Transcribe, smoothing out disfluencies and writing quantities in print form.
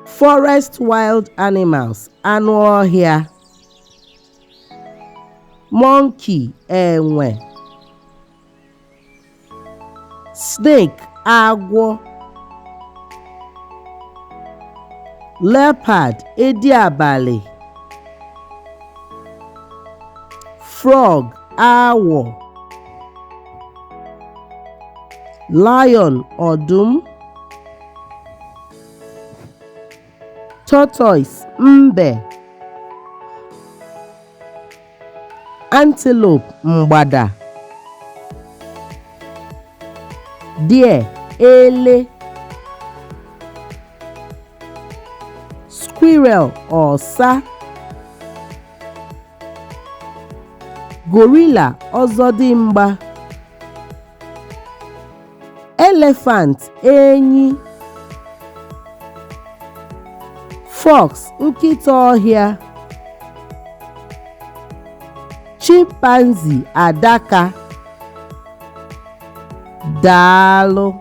Forest wild animals, anụ ọhịa. Monkey, enwe. Snake, agwọ. Leopard, edi abalị. Frog, awọ. Lion, ọdụm. Tortoise, mbe. Antelope, mgbada. Deer, ele. Squirrel, ọsa. Gorilla, ọzọdimgba. Elephant, enyi. Fox, nkịta ọhịa. Chimpanzee, adaka. Daalụ.